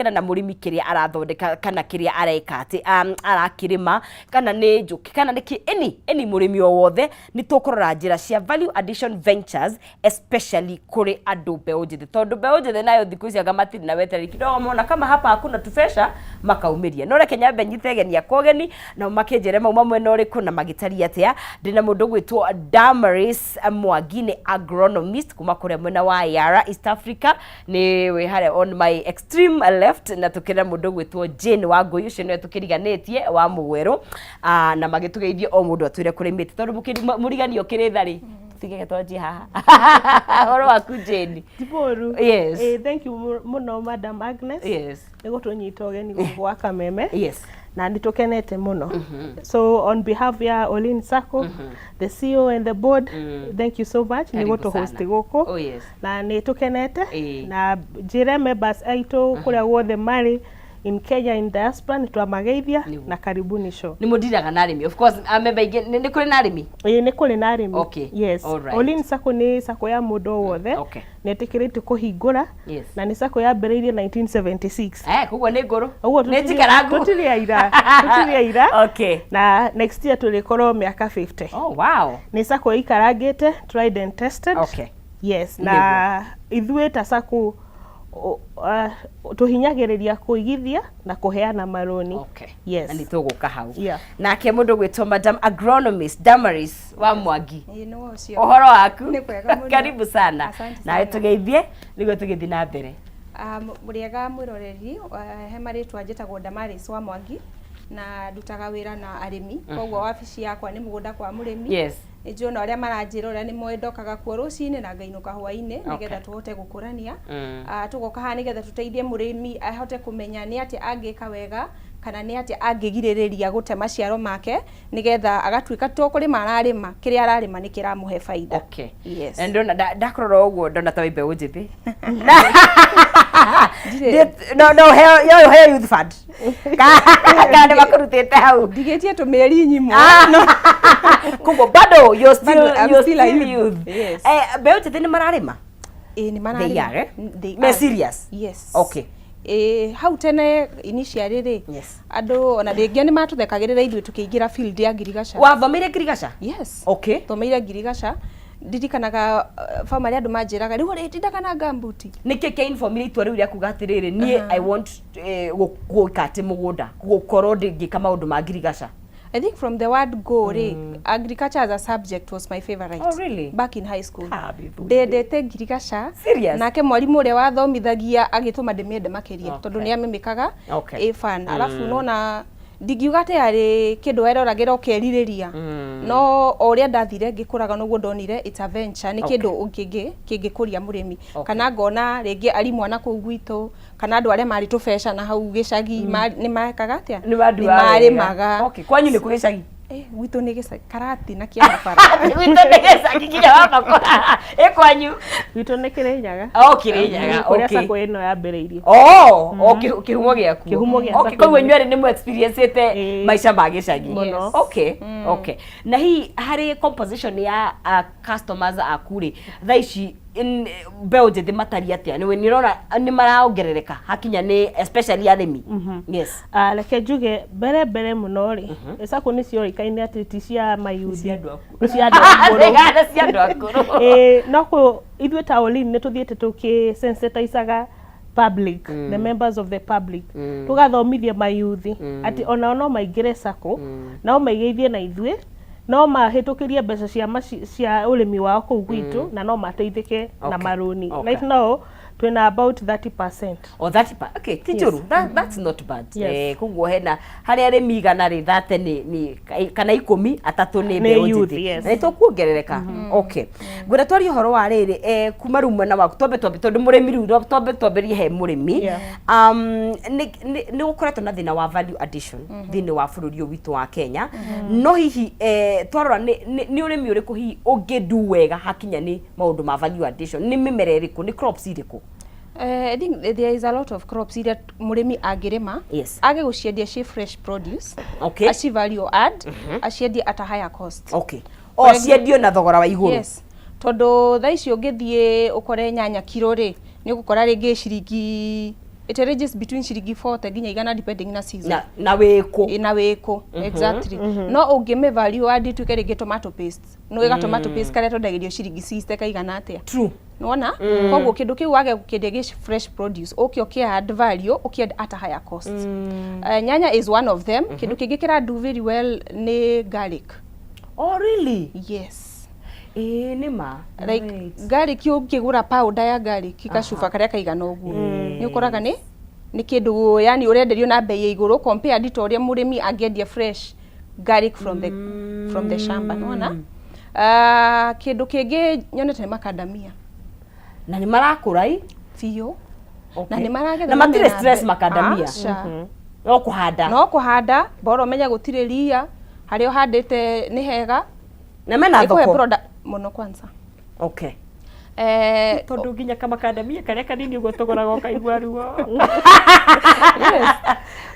Na mũrĩmi kĩrĩa arathondeka kana kĩrĩa areka atĩ arakĩrĩma, kana nĩ njũkĩ kana nĩ kĩ, any mũrĩmi o wothe, nĩ tũkũrora njĩra cia value addition ventures, especially kũrĩ andũ mbeũ njĩthĩ, tondũ mbeũ njĩthĩ nayo thikũ ici anga matirĩ na wetereri kidogo, mona kama hapa hakuna tubesha makaumĩria. No reke nyambe nyite ageni akwa ũgeni nao makĩnjĩre mauma mwena ũrĩkũ na magĩtaria atĩa. Ndĩna mũndũ ũgwĩtwo Damaris Mwangi, nĩ agronomist kuma kũrĩa mwena wa Yara East Africa, nĩ wĩ harĩa on my extreme left, na tũkĩra mũndũ ũgwĩtwo Jane Wangũi, ũcio nĩwe tũkĩriganĩtie wa Mũgwerũ. Ah, na magĩtũgeithie o mũndũ atwĩre kũrĩmĩte, tondũ mũriganio kĩrĩ tharĩ tigege twanjie haha. Ũhoro waku, Jane? Ti mũru. Yes. Eh, thank you mũno, Madam Agnes, nĩ gũtũnyita ũgeni gũkũ gwa Kameme na nĩ tũkenete mũno. So on behalf ya Olin Sacco, the CEO and the board, thank you so much nĩ Karibu gũtũhost sana. gũkũ na nĩ tũkenete na njĩre members aitũ kũrĩa guothe marĩ in Kenya, in diaspora, nĩ twamageithia na karibuni show. Nĩ mũndiraga na arĩmi, of course, amemba aingĩ nĩ kũrĩ na arĩmi? Ĩĩ, nĩ kũrĩ na arĩmi. Yes. Olin Sacco nĩ sacco ya mũndũ o wothe na ĩtĩkĩrĩtio kũhingũra na nĩ sacco yambĩrĩirie 1976. Eh, koguo nĩ ngũrũ. Ũguo nĩ njikarangu. Tũtirĩ aira, tũtirĩ aira. Na next year tũrĩkorwo mĩaka 50. Nĩ sacco ĩikarangĩte, tried and tested. Yes, na ithuĩ ta sacco tũhinyagĩrĩria kũigithia na kũheana marũni. Yes. Na nĩ tũgũka hau. Nake mũndũ gwĩtwo Madam Agronomist Damaris wa Mwangi. Ĩĩ, nĩwe ũcio. Ũhoro waku? Nĩ kwega mũno. Karibu sana. Asante nawe sana. tũgeithie nĩguo tũgĩthiĩ na mbere. Ah, mũrĩega mwĩroreri, he marĩtwa njĩtagwo Damaris wa Mwangi na ndutaga wĩra na arĩmi, koguo wabici yakwa nĩ mũgũnda kwa mũrĩmi. Nĩ njũĩ ona ũrĩa maranjĩra ũrĩa nĩ moĩ ndokaga kuo rũcinĩ na ngainũka hwainĩ nĩgetha tũhote gũkũrania. Ah, tũgoka haha nĩgetha tũteithie mũrĩmi ahote kũmenya nĩ atĩa angĩka wega kana nĩ atĩa angĩgirĩrĩria gũte maciaro make, nĩgetha agatuĩka to kũrĩma ararĩma, kĩrĩa ararĩma nĩ kĩramũhe baida. Yes. Na ndona ndakũrora ũguo ndona ta wĩ mbeũ njĩthĩ. Ndirĩ. No heo yo heo youth fund kana nĩ makũrutĩte hau? Ndigĩtie tũmĩeri nyimwe. Koguo bado you're still, Bado, I'm you're still a still youth. youth. Yes. Eh, mbeũ njĩthĩ nĩ mararĩma? Ĩĩ, nĩ mararĩma. They are, eh? They Me are. serious? Yes. Ĩĩ, hau tene initially rĩ, andũ ona rĩngĩ nĩ matũthekagĩrĩra ithuĩ tũkĩingĩra field ya ngirigaca. Wathomeire ngirigaca? Yes. Thomeire ngirigaca. Ndirikanaga bamĩrĩ andũ manjĩraga rĩu ũrĩtindaga na ngambuti. Nĩkĩ kĩa informire itua rĩu rĩa kuga atĩrĩrĩ, niĩ I want gwĩka atĩ mũgũnda gũkorwo ngĩka maũndũ ma ngirigaca? I think from the word go rĩ, agriculture as a subject was my favorite. Oh, really? Back in high school. Ah, bithundi. Ndendete ngirigaca. Serious? Nake mwarimũ ũrĩa wathomithagia agĩtũma ndĩmĩende makĩria tondũ nĩ amĩmĩkaga ĩ fun. Alafu nona ndingiuga atĩ yarĩ kĩndũ weroragĩra ũkerirĩria, no o ũrĩa ndathire ngĩkũraga noguo ndonire it's a venture, nĩ kĩndũ kĩngĩ kĩngĩkũria mũrĩmi. Kana ngona rĩngĩ arimũ ana kũu gwitũ kana andũ arĩa marĩ tũbeca na hau gĩcagi nĩ mekaga atĩa? Nĩ manduaga wega. Nĩ marĩmaga. Okay, kwanyu nĩ kũ gĩcagi? Eh, gwitũ nĩ gĩcagi karati na kĩarabara. Gwitũ nĩ gĩcagi kinya wa makwa ĩ kwanyu? Gwitũ nĩ Kĩrĩnyaga. Oh, Kĩrĩnyaga. Kũrĩa sacco ĩno yambĩrĩirie. Oh, kĩhumo gĩaku. Kĩhumo gĩa sacco Koguo ĩno. inyuĩ erĩ nĩ mu experience-ĩte Ĩĩ. maica ma gĩcagi. Mũno. Okay. Na hihi harĩ composition ya customers aku rĩ, thaa ici mbeũ njĩthĩ matariĩ atĩa? Nĩ ũrona nĩ maraongerereka hakinya nĩ especially arĩmi? Yes. Ah, reke njuge mbere mbere mũno rĩ, sacco nĩ ciorĩkaine atĩ ti cia mayuthi. Cia andũ akũrũ. Nĩ cia andũ akũrũ. Nĩ cia andũ akũrũ. Ĩĩ, no kũ ithuĩ ta Olin nĩ tũthiĩte tũkĩ sensitizaga public, the members of the public, tũgathomithia mayuthi atĩ onao no maingĩre sacco, no maigeithie na ithuĩ, no mahĩtũkĩrie mbeca cia ũrĩmi wao kũu gwitũ na no mateithĩke na marũni. Right now twĩna about 30%. Oh, that part. Okay, ti njũru. That's not bad. Yes. Eh, koguo hena harĩ arĩmi 100 rĩ, 30 nĩ kana 13 nĩ Nĩ mbeũ youth, njĩthĩ. Yes. Na nĩ tũkuongerereka. Okay. Ngwenda twarie ũhoro wa rĩrĩ, kuma rĩu mwena waku, twambe tondũ mũrĩmi rĩu no twambe twambĩrĩrie he mũrĩmi. Nĩ gũkoretwo na thĩna wa value addition thĩinĩ wa bũrũri ũyũ witũ wa Kenya. No hihi twarora nĩ ũrĩmi ũrĩkũ hihi ũngĩ wega hakinya nĩ maũndũ ma value addition? Nĩ mĩmera ĩrĩkũ? Nĩ crops irĩkũ? Eh, I think there is a lot of crops iria mũrĩmi angĩrĩma age gũciendia ci fresh produce, aci value add, aciendie at a higher cost. Okay. O ciendio na thogora wa igũrũ. Yes, tondũ thaa ici ũngĩthiĩ ũkore nyanya kiro rĩ, nĩ ũgũkora rĩngĩ ciringi It ranges between ciringi 40 nginya 100 depending na season. Na wĩkũ. Ĩ, na wĩkũ, exactly. No ũngĩmĩ value add ituĩke rĩngĩ tomato paste, nĩ ga tomato paste karĩa twendagĩrio ciringi 60 kaigana atĩa? True. Nĩwona? Koguo kĩndũ kĩu wage gũkĩendia gĩ fresh produce, ũke ũkĩ add value, ũkĩ add at a higher cost. Nyanya is one of them. Kĩndũ kĩngĩ kĩra do very well nĩ garlic. Oh, really? Yes. Ĩĩ, nĩ ma. Like garlic, ũngĩgũra powder ya garlic gacuba karĩa kaigana ũguo, nĩ ũkoraga nĩ kĩndũ yani ũrenderio na bei ya igũrũ compared to ũrĩa mũrĩmi angĩendia fresh garlic from the shamba. Nĩwona? Kĩndũ kĩngĩ nyonete nĩ macadamia. Na nĩ marakũra i? Biũ. Na nĩ maragetha. Na matirĩ mena stress macadamia. Aca. No kũhanda. No kũhanda, bora ũmenye gũtirĩ ria harĩa ũhandĩte, nĩ hega. Na mena Ĩkũhe thoko. product mũno kwanza. Tondũ nginya kamakandamia karĩa kanini ũguo tũgũraga ũkaigua ruo.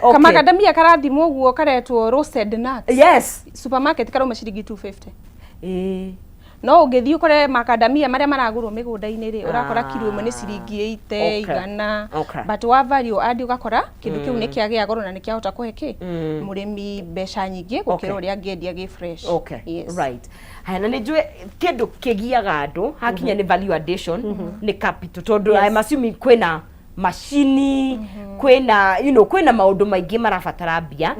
Okay. Kamacadamia karathimwo ũguo karetwo roasted nuts. Supermarket karauma ciringi 250. No ũngĩthiĩ ũkore macadamia marĩa maragũrwo mĩgũnda-inĩ rĩ, ũrakora kiro ĩmwe nĩ ciringi 80, 100. But wa value add, ũgakora kĩndũ kĩu nĩ kĩagĩa goro na nĩ kĩahota kũhe kĩ mũrĩmi mbeca nyingĩ gũkĩra ũrĩa angĩendia gĩ fresh. Yes. Right. Haya, na nĩ njũĩ kĩndũ kĩgiaga andũ hakinya nĩ value addition nĩ capital, tondũ I'm assuming kwĩna macini, kwĩna kwĩna maũndũ maingĩ marabatara mbia.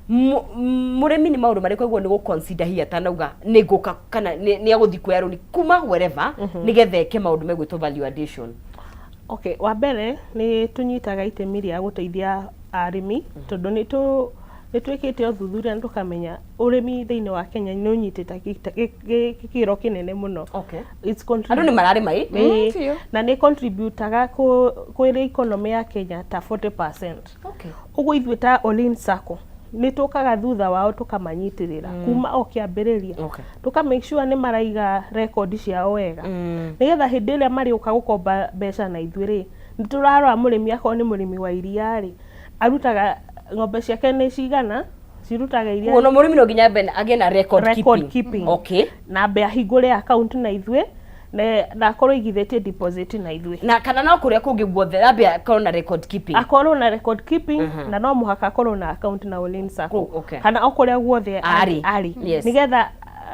Mũrĩmi nĩ maũndũ marĩkũ aigua nĩ gũ-consider hihi atanauga nĩ ngũka kana nĩ agũthiĩ kuoya rũni kuma wherever nĩgetha eke maũndũ megwĩtwo value addition? Okay, wa mbere nĩ tũnyitaga itemi rĩa gũteithia arĩmi, tondũ nĩ twĩkĩte ũthuthuria na tũkamenya ũrĩmi thĩinĩ wa Kenya nĩ ũnyitĩte gĩkĩro kĩnene mũno. It's Andũ nĩ mararĩma ĩ. Biũ. Na nĩ contributaga kwĩ economy ya Kenya ta 40%. Ũguo ithuĩ ta Olin Sacco nĩ tũkaga thutha wao tũkamanyitĩrĩra kuma o kĩambĩrĩria, tũka make sure nĩ maraiga record ciao wega, nĩgetha hĩndĩ ĩrĩa marĩũka gũkomba mbeca na ithuĩ rĩ, nĩ tũrarora mũrĩmi, akorwo nĩ mũrĩmi wa iria rĩ, arutaga ng'ombe ciake nĩ cigana, cirutaga iria. Koguo no mũrĩmi no nginya ambe agĩe na record Record keeping. keeping. Na ambe ahingũre account na ithuĩ na akorwo aigithĩtie deposit na ithuĩ. Na kana no kũrĩa kũngĩ guothe ambe akorwo na record keeping. Akorwo na record keeping, na no mũhaka akorwo na account na Olin Sacco. Oh, okay. Kana o kũrĩa guothe Arĩ. arĩ, nĩgetha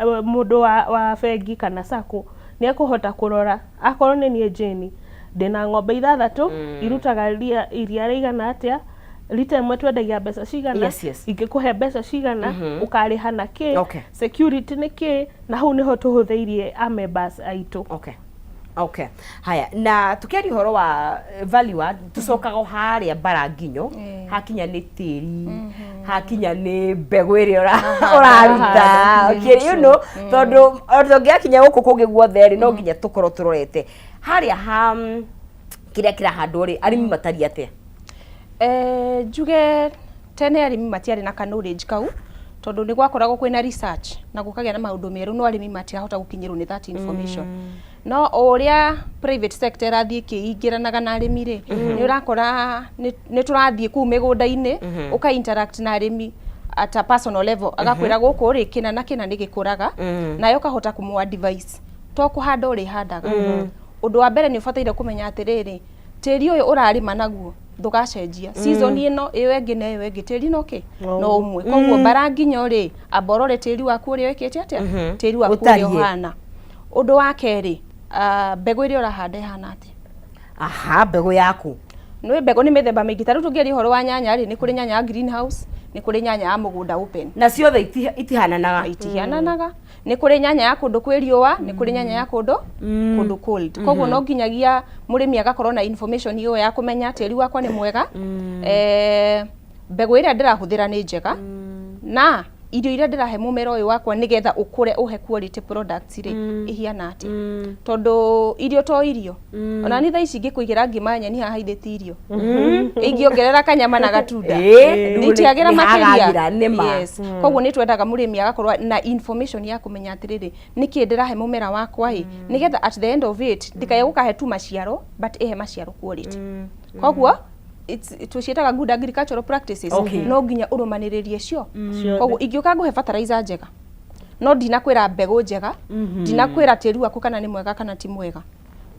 mũndũ wa bengi kana sacco nĩ ekũhota kũrora, akorwo nĩ niĩ Jane, ndĩna ng'ombe ithathatũ, irutaga iria rĩigana atĩa, rita ĩmwe twendagia mbeca cigana, ingĩkũhe mbeca cigana, ũkarĩha na kĩ, security nĩ kĩ, na hau nĩho tũhũthĩirie a members aitũ. Okay. Haya, na tukiaria ũhoro wa value add, tucokaga o harĩa mbara nginyo hakinya nĩ tĩri, hakinya nĩ mbegũ ĩrĩa ũraruta. Okay, tondũ ona ũngĩgakinya gũkũ kũngĩ guothe rĩ, no nginya tũkorwo tũrorete harĩa ha kĩrĩa kĩrahandwo rĩ, arĩmi matariĩ atĩa? Njuge tene arĩmi matiarĩ na knowledge kau, tondũ nĩ gwakoragwo kwĩna research na gũkagĩa na maũndũ merũ, no arĩmi matirahota gũkinyĩrwo nĩ that information. No o ũrĩa private sector ĩrathiĩ ĩkĩingĩranaga na arĩmi rĩ, nĩ ũrakora nĩ tũrathiĩ kũu mĩgũnda-inĩ, ũka interact na arĩmi at a personal level, agakwĩra gũkũ rĩ, kĩna na kĩna nĩ gĩkũraga, nawe ũkahota kũmũ advise to kũhanda ũrĩhandaga. Ũndũ wa mbere nĩ ũbataire kũmenya atĩrĩrĩ, tĩri ũyũ ũrarĩma naguo ndũgacenjia season ĩno, ĩyo ĩngĩ na ĩyo ĩngĩ, tĩri no kĩ no ũmwe. Koguo mbara nginyo rĩ, amba ũrore tĩri waku ũrĩa wĩkĩte atĩa, tĩri waku ũrĩa Ũtariĩ. ũhana. Ũndũ wa kerĩ, mbegũ ĩrĩa ũrahanda ĩhana atĩa? Aha, mbegũ yaku. Nĩ mbegũ nĩ mĩthemba mĩingĩ. Ta rĩu tũngĩaria ũhoro wa nyanya rĩ, nĩ kũrĩ nyanya ya greenhouse, nĩ kũrĩ nyanya ya mũgũnda open. Na ciothe itihananaga. Itihananaga. Nĩ kũrĩ nyanya ya kũndũ kwĩ riũa, nĩ kũrĩ nyanya ya kũndũ cold. Koguo no nginyagia mũrĩmi agakorwo na information ĩyo ya kũmenya tĩri wakwa nĩ mwega, mbegũ ĩrĩa ndĩrahũthĩra nĩ njega, na irio iria ndĩrahe mũmera ũyũ wakwa nĩgetha ũkũre ũhe quality products rĩ, ihiana atĩa. Tondũ irio to irio, ona ni thaa ici ingĩkũigĩra ngima nyeni haha, ithĩ ti irio, ingĩongerera kanyama na gatunda, itiagĩra nĩ makĩria. hagagĩra, nĩ ma. Yes. Koguo nĩ twendaga mũrĩmi agakorwo na information ya kũmenya atĩrĩrĩ, nĩkĩ ndĩrahe mũmera wakwa ĩ, nĩgetha at the end of it ndikaye gũkahe tu maciaro, but ĩhe maciaro quality. Koguo tũciĩtaga good agricultural practices. No nginya ũrũmanĩrĩrie cio. Ciothe. Koguo ingĩũka ngũhe fertilizer njega, no ndinakwĩra mbegũ njega, ndinakwĩra tĩri waku kana nĩ mwega kana ti mwega,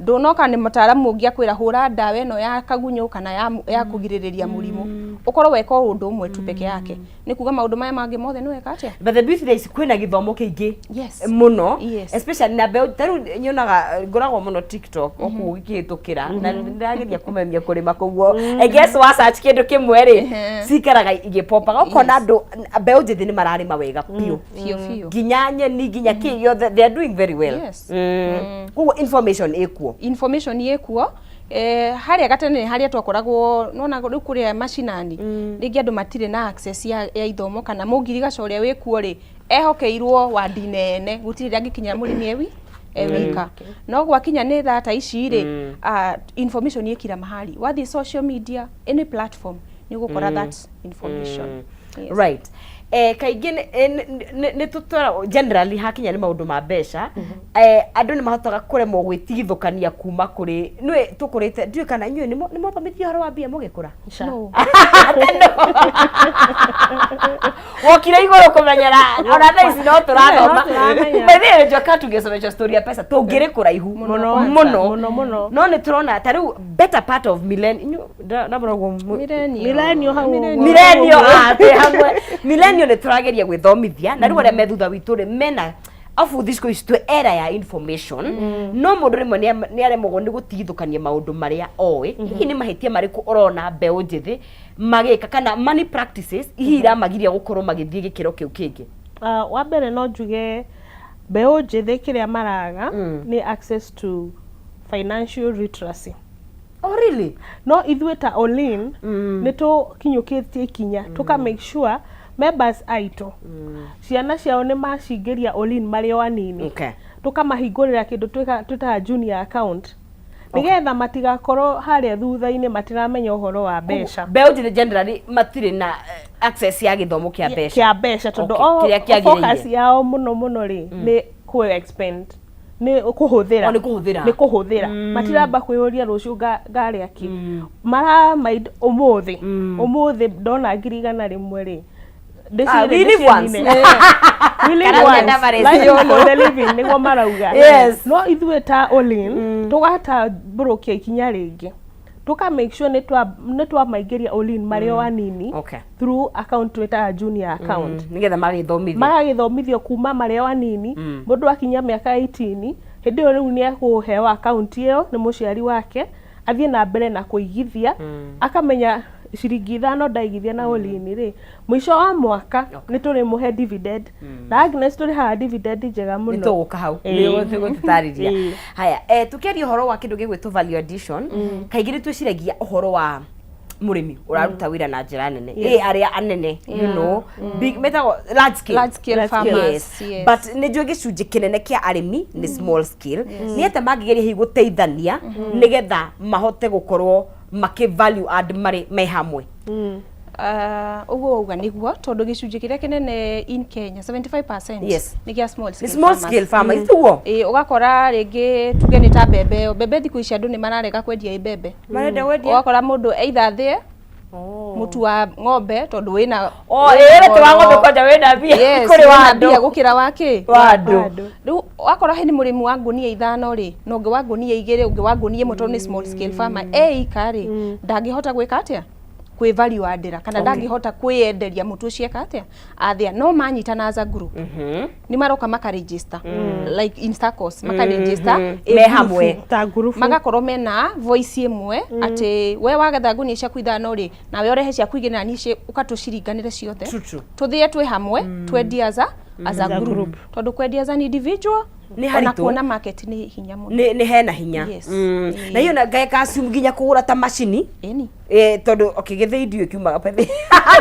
Ndũnoka nĩ mũtaaramu ũngĩ akwĩra hũra ndawa ĩno ya kagunyũ kana ya kũgirĩrĩria mũrimũ, ũkorwo weka o ũndũ ũmwe tu peke yake, nĩ kuga maũndũ maya mangĩ mothe nĩ weka atĩa? But the beauty is kwĩna gĩthomo kĩingĩ mũno, especially na mbeũ. Ta rĩu nyonaga, ngoragwo mũno TikTok o kũu gĩkĩhĩtũkĩra, na ndĩrageria kũmemia kũrĩma, koguo I guess wa search kĩndũ kĩmwe rĩ, cikaraga igĩpopaga, ũkona andũ mbeũ njĩthĩ nĩ mararĩma wega biũ. Biũ biũ. Nginya nyeni, nginya kĩ gĩothe, they are doing very well. Koguo information ĩkuo. Information ĩkuo. Harĩa gatene nĩ harĩa twakoragwo nona rĩu kũrĩa macinani, rĩngĩ andũ matirĩ na access ya ithomo, kana mũngirigaca ũrĩa wĩkuo rĩ, ehokeirwo wandi nene, gũtirĩ rĩa angĩkinyĩra mũrĩmi ewika. No gwakinya nĩ thaa ta ici rĩ, information ĩ kila mahali. Wathiĩ social media, any platform, nĩ ũgũkora that information. Yes. Right, kaingĩ nĩ tũtwara generally hakinya nĩ maũndũ ma mbeca, andũ nĩ mahotaga kũremwo gwĩtigithũkania kuma kũrĩ nĩ tũkũrĩte. Ndiũĩ kana inyuĩ nĩ mwathomithio ũhoro wa mbia mũgĩkũra? No. Wokire igũrũ kũmenyera ona thaa ici no tũrathoma. No tũramenya. By the way, njoka tũngĩcomesha story ya pesa tũngĩrĩ kũraihu. Mũno. Mũno. Mũno mũno. No nĩ tũrona ta rĩu better part of millennium ndamũragwo. Millennial. Millennial hau ũguo. Millennial, twĩ hamwe millennial, nĩ tũrageria gwĩthomithia, na rĩu arĩa me thutha witũ rĩ, mena abu thikũ ici twĩ era ya information, no mũndũ rĩmwe nĩ aremagwo nĩ gũtigithũkania maũndũ marĩa oĩ. Hihi nĩ mahĩtia marĩkũ ũrona mbeũ njĩthĩ magĩka, kana money practices hihi iramagiria gũkorwo magĩthiĩ gĩkĩro kĩu kĩngĩ? Wa mbere no njuge mbeũ njĩthĩ kĩrĩa maraga nĩ access to financial literacy. Oh, really? No ithuĩ ta Olin nĩ tũkinyũkĩtie ikinya tũka make sure members aitũ ciana ciao nĩ macingĩria Olin marĩ o anini, tũkamahingũrĩra kĩndũ twĩtaga junior account, nĩgetha matigakorwo harĩa thutha-inĩ matiramenya ũhoro wa mbeca. Mbeũ njĩthĩ generally matirĩ na access ya gĩthomo kĩa mbeca. Kĩa mbeca, tondũ kĩrĩa kĩagĩrĩire. Focus yao mũno mũno rĩ, nĩ kũ expend, nĩ kũhũthĩra. O, nĩ kũhũthĩra. Nĩ kũhũthĩra. Matiramba kwĩyũria rũciũ ngarĩa kĩ. Mara mind ũmũthĩ, ũmũthĩ ndona 100,000 rĩ, We live once. We live Kana once. Damaris. Life is for the living, nĩguo marauga. No ithuĩ ta Olin tũgatambũrũkia ikinya rĩngĩ, tũka make sure nĩ twamaingĩria Olin marĩ o anini through account twĩtaga junior account. Nĩgetha magĩthomithio. Magagĩthomithio kuma marĩ o anini. Mũndũ akinya mĩaka 18, hĩndĩ ĩyo rĩu nĩ ekũheo account ĩyo nĩ mũciari wake, athiĩ na mbere na kũigithia, akamenya ciringi 5 ndaigithia na Olin rĩ, mũico wa mwaka nĩ tũrĩmũhe dividend. Na Agnes, tũrĩhaga dividend njega Nĩ mũno. Tũgũka hau nĩ gũtũtarĩria. Haya, tũkĩaria ũhoro wa kĩndũ gĩgwĩtwo value addition, kaingĩ nĩ twĩciragia ũhoro wa mũrĩmi ũraruta wĩra na njĩra nene, ĩ arĩa anene, big metagwo large scale. Large scale Large scale. farmers. Yes. But nĩ njũĩ gĩcunjĩ kĩnene kĩa arĩmi nĩ small scale. Nĩ atĩa mangĩgeria hihi gũteithania nĩgetha mahote gũkorwo makĩ value add marĩ me hamwe? Ũguo wauga nĩguo, tondũ gĩcunjĩ kĩrĩa kĩnene in Kenya, 75%, nĩ kĩa small nĩ scale small farmers. Scale farmers ituguo. Ĩĩ, ũgakora rĩngĩ tuge nĩ ta mbembe ĩyo, mbembe thikũ ici andũ nĩ mararega kwendia ĩ mbembe. Marenda wendia. Ũgakora mũndũ either athĩe mũtu wa ng'ombe tondũ wĩna O ĩĩ, mũtu wa ng'ombe kwanja wĩna mbia kũrĩ wa wĩna andũ. Mbia gũkĩra wa kĩ? Wa andũ. Rĩu wakora he nĩ mũrĩmi wa ngũnia 5 rĩ, na ũngĩ wa ngũnia 2, ũngĩ wa ngũnia 1, tondũ nĩ small scale farmer eika rĩ, ndangĩhota gwĩka atĩa, kwĩ value addĩra, kana ndangĩhota kwĩyenderia mũtu ũcio eka atĩa athĩa. No manyitana as a group, nĩ maroka makaregister like in SACCOs, makaregister ĩ Me ngurubu. hamwe. Ta ngurubu. Magakorwo mena voice ĩmwe, atĩ we wagetha ngunia ciaku 5 rĩ, nawe ũrehe ciaku 2, na niĩ ũkatũciringanĩre ciothe, True, true. tũthĩe twĩ hamwe, twendie as a As a group, group. Tondũ kwendia as an individual, Nĩ ona haritũ. kuona market nĩ hinya mũno. Nĩ hena hinya. Yes. Na hiyo na ngaeka assume nginya kũgũra ta macini. Ĩni. Tondũ okay, gĩthĩi ndiũĩ kiumaga pethi,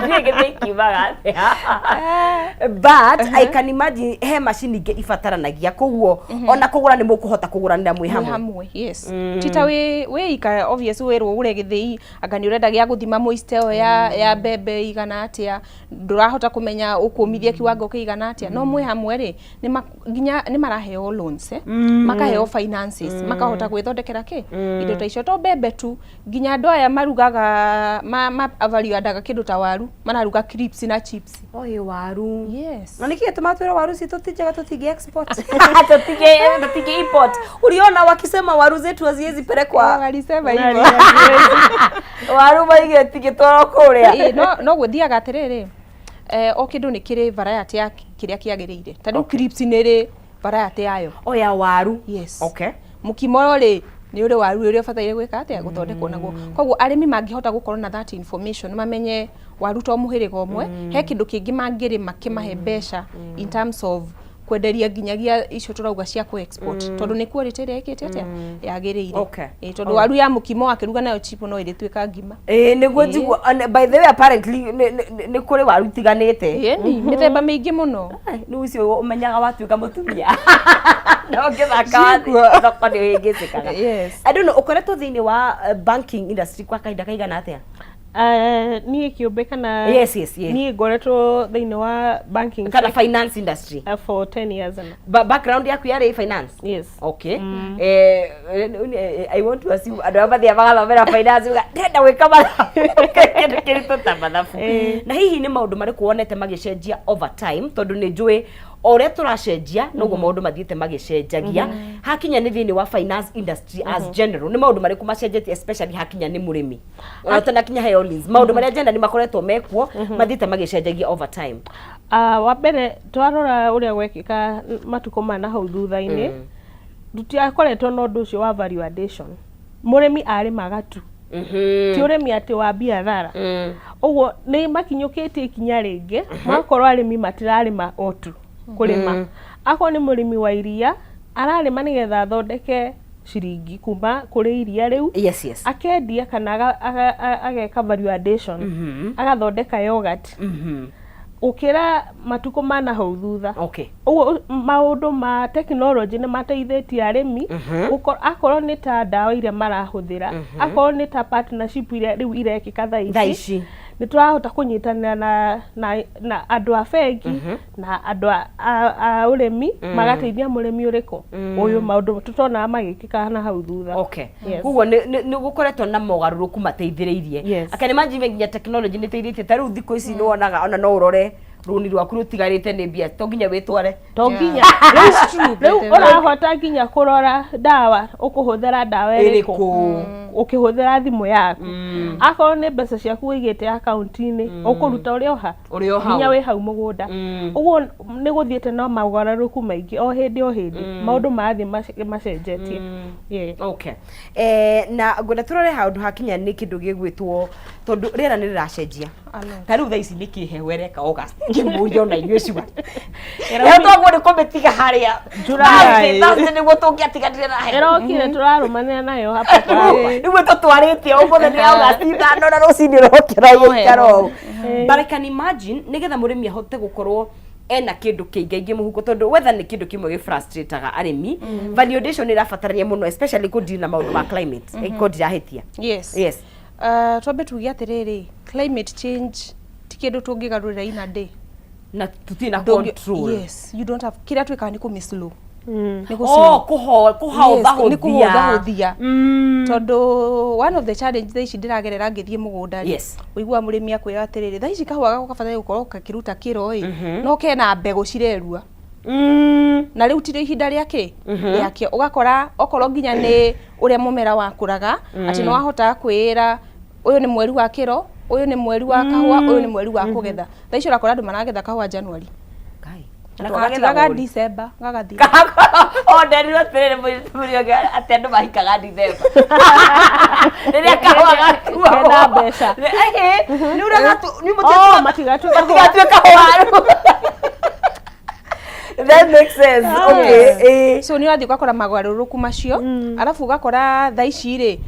ndiũĩ gĩthĩi kiumaga atĩa, but I can imagine he macini ingĩ ibataranagia, koguo ona kũgũra nĩ mũkũhota kũgũranĩra mwĩ mwĩ hamwe. Hamwe, yes. Ti ta wĩ ika, obvious wĩrwo ũgũre gĩthĩi, anga nĩ ũrenda gĩa gũthima moisture ĩyo ya mbembe igana atĩa, ndũrahota kũmenya ũkũmithia kiwango kĩigana atĩa. No mwĩ hamwe rĩ, nginya nĩ maraheo loans, makaheo finances, makahota gwĩthondekera kĩ indo ta icio, to mbembe tu, nginya andũ aya marugaga. Marugaga ma value addaga kĩndũ ta waru, mararuga crisps na chips. Oĩ waru. Yes. Na nĩkĩ gĩtũmaga twĩrwo waru citũ ti njega, tũtingĩ export, tũtingĩ import? Uliona wakisema waru zetu haziwezi pelekwa? Walisema hivyo. Waru maige tingĩtwarwo kũrĩa. Ĩĩ, no gũthiaga atĩrĩrĩ, o kĩndũ nĩ kĩrĩ variety ya kĩrĩa kĩagĩrĩire. Ta rĩu crisps nĩ ĩrĩ variety yayo. Oya waru. Yes. Okay. Mũkimo rĩ, nĩ ũrĩ waru ũrĩa ũbataire gwĩka atĩa, gũthondekwo naguo. Koguo arĩmi mangĩhota gũkorwo na that information, mamenye waru to mũhĩrĩga ũmwe, he kĩndũ kĩngĩ mangĩrĩma kĩmahe mbeca in terms of kwenderia nginyagia icio tũrauga cia kũ export, tondũ nĩ quality ĩrĩa ĩkĩte atĩa, yagĩrĩire. Ĩĩ, tondũ waru ya mũkimo wakĩruga nayo chip no ĩrĩtuĩka ngima. Ĩĩ, nĩguo njigua. And by the way, apparently nĩ kũrĩ waru itiganĩte. Ĩni, mĩthemba mĩingĩ mũno. Ai, nĩ ũcio ũmenyaga watuĩka mũtumia na ũngĩthaka Ciĩkuo. thoko nĩ ũhĩngĩcĩkaga. Yes. I don't know, ũkoretwo thĩinĩ wa banking industry kwa kahinda kaigana atĩa? Niĩ kĩũmbe kana? Yes. Niĩ ngoretwo thĩinĩ wa banking kana finance industry for 10 years now. Background yaku yarĩ finance? Yes. Okay. I want to assume andũ arĩa mathiaga magathomera finance uga ndĩrenda gwĩka mathabu, kĩndũ kĩritũ ta mathabu. Na hihi nĩ maũndũ marĩkũ wonete magĩcenjia over time? Tondũ nĩ njũĩ o ũrĩa tũracenjia noguo maũndũ mathiĩte magĩcenjagia. Hakinya nĩ thĩinĩ wa finance industry as general, nĩ maũndũ marĩkũ macenjetie, especially hakinya nĩ mũrĩmi, ona ũtanakinya he Orleans, maũndũ marĩa generally makoretwo mekuo mathiĩte magĩcenjagia over time? Wa mbere, twarora ũrĩa gwekĩka matukũ ma na hau thutha-inĩ, tũtiakoretwo na ũndũ ũcio wa value addition. Mũrĩmi arĩmaga tu, ti ũrĩmi atĩ wa biathara. Ũguo nĩ makinyũkĩtie ikinya rĩngĩ, magakorwo arĩmi matirarĩma o tu kũrĩma. Akorwo nĩ mũrĩmi wa iria, ararĩma nĩgetha athondeke ciringi kuma kũrĩ iria rĩu, akendia kana ageka value addition, agathondeka yogurt, gũkĩra matukũ ma na hau thutha. Ũguo maũndũ ma technology nĩ mateithĩtie arĩmi akorwo nĩ ta ndawa iria marahũthĩra, akorwo nĩ ta partnership iria rĩu irekĩka thaa thaa ici, ici nĩ tũrahota kũnyitanĩra na andũ a bengi na andũ a ũrĩmi, magateithia mũrĩmi ũrĩkũ ũyũ, maũndũ tũtonaga magĩkĩka na hau thutha. Yes. Koguo nĩ gũkoretwo na mogarũrũku mateithĩrĩirie. Yes. Akani imagine nginya technology nĩ ĩteithĩtie. Ta rĩu thikũ ici nĩ wonaga ona no ũrore rũni rwaku rũtigarĩte nĩ mbia, to nginya wĩtware. To nginya. That's true, by Rĩu the way. ũrahota nginya kũrora ndawa, ũkũhũthĩra ndawa ĩrĩkũ ĩrĩkũ ũkĩhũthĩra thimũ yaku. Akorwo nĩ mbeca ciaku ũigĩte akaunti-inĩ, ũkũruta ũrĩ o ha? Ũrĩ o hau. Nginya wĩ hau mũgũnda. Ũguo nĩ gũthiĩte na mogarũrũku maingĩ, o hĩndĩ o hĩndĩ maũndũ marathiĩ macenjetie. Yeah. Okay. Na ngwenda tũrore handũ hakinya nĩ kĩndũ gĩgwĩtwo, tondũ rĩera nĩ rĩracenjia. Ta rĩu thaa ici nĩ kĩ heho ĩreka August? Ngĩmũria ona inyuĩ cua heho twaguo nĩ kũmĩtiga harĩa. July. Thursday nĩguo tũngĩatiganire na heho. Ĩrokire, tũrarũmanĩra nayo hapa kwa hapa. Nĩguo tũtwarĩte ũmũthĩ nĩ August 5 na rũcinĩ ũrokĩra gũikara ũũ. But I can imagine nĩgetha mũrĩmi ahote gũkorwo ena kĩndũ kĩingaingĩ mũhuko, tondũ weather nĩ kĩndũ kĩmwe gĩfrustrataga arĩmi. Value addition nĩ ĩrabatarania mũno, especially kũdeal na maũndũ ma climate, ĩkorwo ndirahĩtia. Yes. Yes. Twambe tuge atĩrĩrĩ, climate change ti kĩndũ tũngĩgarũrĩra in a day. Na tutirĩ na control. Yes, you don't have. Kĩrĩa twĩkaga nĩ kũmĩ slow. Nĩ gũ Oh, slow. kũhotha. Yes, nĩ kũhũthahũthia, tondũ one of the challenge thaa ici ndĩragerera ngĩthiĩ mũgũnda rĩ, ũiguaga mũrĩmi akwĩra atĩrĩrĩ, thaa ici kahũa gakwa kabataire gũkorwo gakĩruta kĩro ĩ, no kena mbegũ cirerua na rĩu tirĩ ihinda rĩake rĩakĩo. Ũgakora okorwo nginya nĩ ũrĩa mũmera wakũraga, atĩ nĩ wahotaga kwĩĩra ũyũ nĩ mweri wa kĩro, ũyũ nĩ mweri wa kahũa, ũyũ nĩ mweri wa kũgetha. Thaa ici ũrakora andũ maragetha kahũa January. Ngai. Na twagatigaga December gagathira. O nderirwo atĩrĩrĩ, mũirĩtu ũngĩ, atĩ andũ mahikaga December rĩrĩa kahũa gatuagwo. Kena mbeca. Nĩ ũrĩa gatu nĩ Oh, matigatue kahũa. Matigatue kahũa. That makes sense. Okay. So nĩ ũrathiĩ ũgakora magarũrũku macio, arabu ũgakora thaa ici rĩ,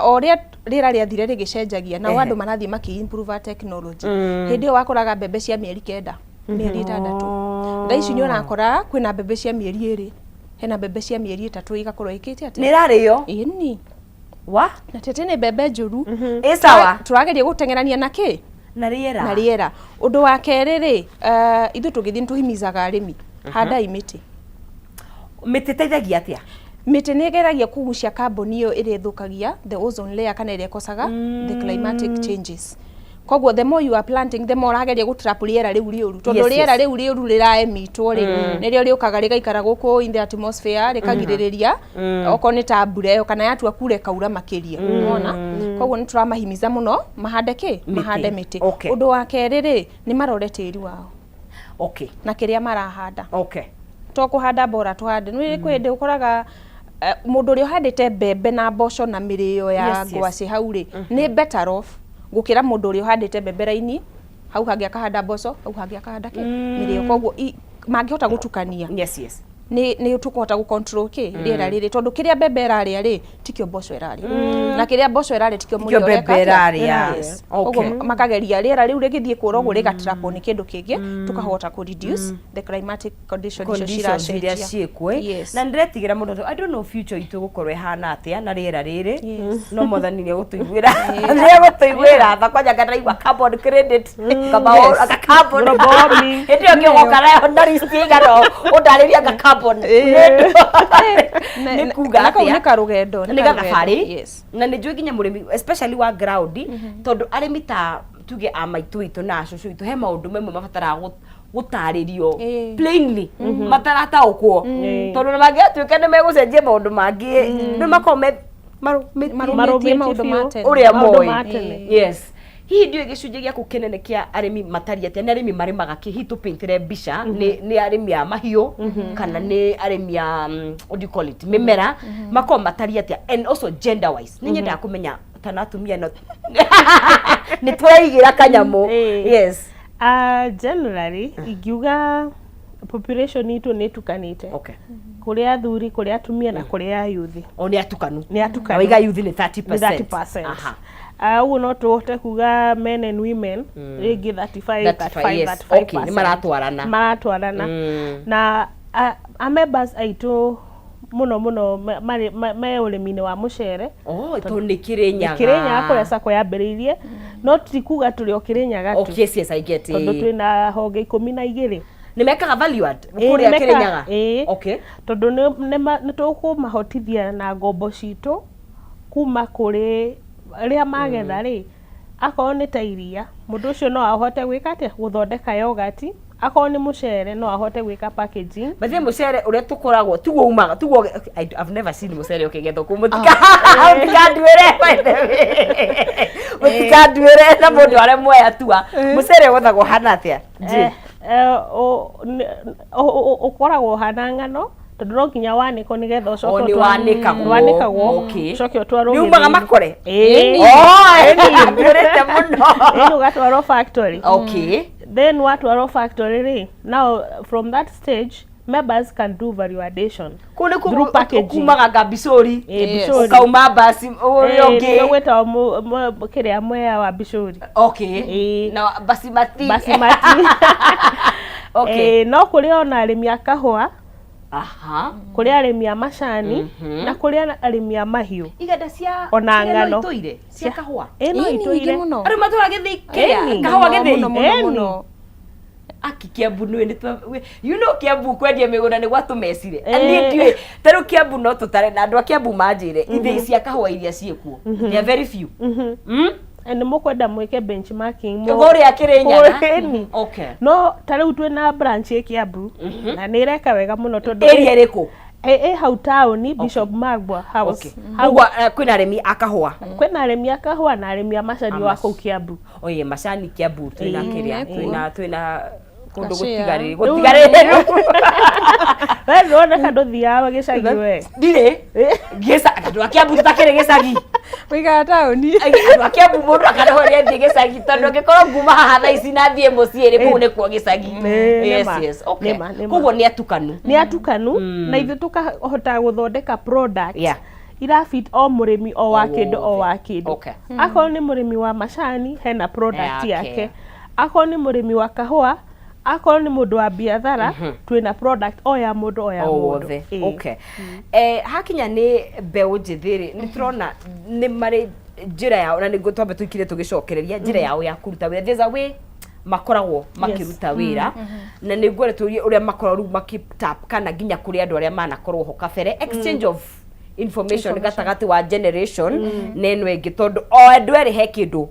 o ũrĩa rĩera rĩathire rĩgĩcenjagia, nao andũ marathiĩ makĩ improve technology. Hĩndĩ ĩyo wakoraga mbembe cia mĩeri 9, mĩeri 6. Thaa ici nĩ ũrakora kwĩna mbembe cia mĩeri 2, hena mbembe cia mĩeri 3 igakorwo ĩkĩte atĩ Nĩ ĩrarĩo. Ĩni. Wa Na tete nĩ mbembe njũru. Ĩ sawa. Tũrageria gũteng'erania na kĩ? Na rĩera. Na rĩera. Ũndũ wa kerĩ rĩ, ithuĩ tũgĩthiĩ nĩ tũhimizaga arĩmi, handai mĩtĩ. Mĩtĩ ĩteithagia atĩa? Mĩtĩ nĩ ĩgeragia kũgucia carbon ĩyo ĩrĩa ĩthũkagia the ozone layer kana ĩrĩa ĩkocaga the climatic changes. Koguo the more you are planting, the more ũrageria gũtrap rĩera rĩu rĩũru, tondũ rĩera rĩu rĩũru rĩraemitwo rĩ, nĩrĩo rĩũkaga rĩgaikara gũkũ in the atmosphere, rĩkagirĩrĩria okorwo nĩ ta mbura ĩyo, kana yatua kura ĩkaura makĩria. Wona? Koguo nĩ tũramahimiza mũno mahande kĩ? Mahande mĩtĩ. Ũndũ wa kerĩ rĩ, nĩ marore tĩri wao na kĩrĩa marahanda. To kũhanda bora tũhande nĩ kwĩ hĩndĩ ũkoraga mũndũ ũrĩa ũhandĩte mbembe na mboco na mĩrĩo ya ngwacĩ hau rĩ, nĩ better off gũkĩra mũndũ ũrĩa ũhandĩte mbembe raini hau, hangĩ akahanda mboco hau, hangĩ akahanda kĩ mĩrĩo. Koguo mangĩhota gũtukania, nĩ tũkũhota gũ control kĩ rĩera rĩrĩ, tondũ kĩrĩa mbembe ĩrarĩa rĩ, tikĩo mboco ĩrarĩa, na kĩrĩa mboco ĩrarĩa tikĩo Tikĩo mũrĩo mbembe ũreka atĩa? ĩrarĩa. Yes. Koguo makageria rĩera rĩu rĩgĩthiĩ kũra ũguo, rĩgatrapwo nĩ kĩndũ kĩngĩ, tũkahota kũ reduce the climatic condition icio conditions iria ciracenjia. ciĩkuo. Yes. Na ndĩretigĩra mũno tondũ I don't know future itũ gũkorwo ĩhana atĩa na rĩera rĩrĩ. No Mwathani nĩ egũtũiguĩra tha. Kwanja nganaigua carbon credit kama anga carbon. Global warming. Hĩndĩ ĩyo ngĩgoka nayo na list ĩigana ũndarĩrie anga carbon nĩ kuga Na kau atĩa. nĩ karũgendo. Nĩ gathabarĩ. Na nĩ njũĩ nginya mũrĩmi, especially wa ground, tondũ arĩmi ta tuge a maitũ witũ na acũcũ witũ, he maũndũ mamwe mabataraga gũtarĩrio plainly, matarataũkwo, tondũ mangĩgatuĩka nĩ megũcenjia maũndũ mangĩ, nĩ makorwo me marũmĩtie marũmĩtie Marũmĩtie maũndũ ma biũ. tene. Ũrĩa Maũndũ moĩ. ma tene. Yes. Hihi ndiũĩ gĩcunjĩ gĩaku kĩnene kĩa arĩmi matariĩ atĩa? Nĩ arĩmi marĩmaga kĩ? Hihi tũpĩntĩre mbica, nĩ arĩmi a mahiũ kana nĩ arĩmi a what do you call it, mĩmera? Makorwo matariĩ atĩa? And also gender wise, nĩ nyendaga kũmenya kana atumia no nĩ tũraigĩra kanyamũ. Yes. Generally ingiuga population itũ nĩ ĩtukanĩte, kũrĩ athuri, kũrĩ atumia na kũrĩ ayuthi. O nĩ atukanu. Nĩ atukanu. Na waiga yuthi nĩ 30%. Nĩ 30%. Ũguo no tũhote kuga men and women rĩngĩ 35 35, 35, yes. 35%. Okay, nĩ maratwarana. Maratwarana. Na a members aitũ mũno mũno me ũrĩmi-inĩ wa mũcere. Oh, tondũ nĩ Kĩrĩnyaga. Kĩrĩnyaga kũrĩa Sacco yambĩrĩirie, no ti kuga tũrĩ o Kĩrĩnyaga tu. Okay, yes, I get it. Tondũ twĩna honge 12. Nĩ mekaga value add Ĩĩ, kũrĩa Kĩrĩnyaga? Ĩĩ. Tondũ nĩ tũkũmahotithia na ngombo citũ kuma kũrĩ rĩa magetha rĩ, akorwo nĩ ta iria, mũndũ ũcio no ahote gwĩka atĩa, gũthondeka yogurt. Akorwo nĩ mũcere, no ahote gwĩka packaging. But then mũcere ũrĩa tũkoragwo tiguo umaga, tiguo I've never seen mũcere ũkĩgethwo kũu. Mũtikanduĩre, by the way, mũtikanduĩre na mũndũ arĩa moya tua. Mũcere ũgethagwo hana atĩa? Eh, eh, ũkoragwo ũhana ng'ano, tondũ no nginya wanĩkwo nĩgetha ũcoke O nĩ wanĩkagwo. Wanĩkagwo, ũcoke ũtwarwo Nĩ umaga gĩthĩi-inĩ. makore? Ĩĩ. Oh, nduĩrĩte mũno. Ĩĩ, ũgatwarwo factory. Then watwarwo factory rĩ, now from that stage members can do value addition Kũu nĩkuo through packaging. kumaga ngambicũri? Ĩĩ, bicũri. Ũkauma basi ũrĩa Ĩĩ, ũngĩ. nĩguo gwĩtagwo kĩrĩa, mwea wa bicũri. Ĩĩ. Na basimati. Basimati. Ĩĩ, no kũrĩ ona arĩmi a kahũa, kũrĩ arĩmi a macani, na kũrĩ arĩmi a mahiũ. Iganda cia Ona kĩrĩa no ng'ano. itũire cia kahũa? Ĩĩ, no Ĩĩ, nĩ nyingĩ itũire. mũno. Andũ matũra gĩthĩi kĩrĩa Ĩni. kahũa Mũno, gĩthĩi? mũno, mũno, Ĩni. mũno. Aki Kiambu nĩ you know Kiambu kwendia mĩgũnda nĩ gwatũmecire. Ĩĩ. Niĩ ndiũĩ ta rĩu Kiambu no tũtare na andũ a Kiambu manjĩre ithĩi cia kahũa iria ciĩkuo, they are very few. Nĩ mũkwenda mwĩke benchmarking Kũrĩa Kĩrĩnyaga. Ĩni. No ta rĩu twĩna branch ĩ Kiambu na nĩ ĩreka wega mũno tondũ Area ĩrĩkũ? Ĩ hau taũni, Bishop Magwa House. Hau. Koguo kwĩna arĩmi a kahũa? Kwĩna arĩmi a kahũa na arĩmi a macani wa kũu Kiambu. Oye, macani Kiambu twĩna kĩrĩa, twĩna kũndũ Gacĩa. gũtigarĩrĩ gũtigarĩrĩ. We ndũroneka ndũthiaga gĩcagi we. Ndirĩ gĩca, andũ a Kiambu tũtakĩrĩ gĩcagi. Ũikara taũni. Andũ a Kiambu mũndũ akarehwo nĩ athiĩ gĩcagi, tondũ angĩkorwo nguma haha thaa ici na thiĩ mũciĩ rĩ, kũu nĩkuo gĩcagi. Nĩ Yes. nĩma. Yes, okay. Nĩma, nĩma. Koguo nĩ atukanu. Nĩ atukanu, na ithuĩ tũkahota gũthondeka product irafit o mũrĩmi o wa O kĩndũ o wa wothe. kĩndũ. Akorwo nĩ mũrĩmi wa macani, hena product Yake. yake. Akorwo nĩ mũrĩmi wa kahũa, akorwo nĩ mũndũ wa biathara, twĩna product o ya mũndũ o ya o mũndũ. wothe. Ĩĩ. Okay, hakinya nĩ mbeũ njĩthĩ rĩ, nĩ tũrona nĩ marĩ njĩra yao, na nĩguo twambe tũikire tũgĩcokereria njĩra yao ya kũruta wĩra. There's a way Makoragwo makĩruta wĩra na nĩ ngwenda tũrie ũrĩa makoragwo rĩu makĩtap kana nginya kũrĩ andũ arĩa manakorwo ho kabere, exchange of information gatagatĩ wa generation na ĩno ĩngĩ, tondũ o andũ erĩ he kĩndũ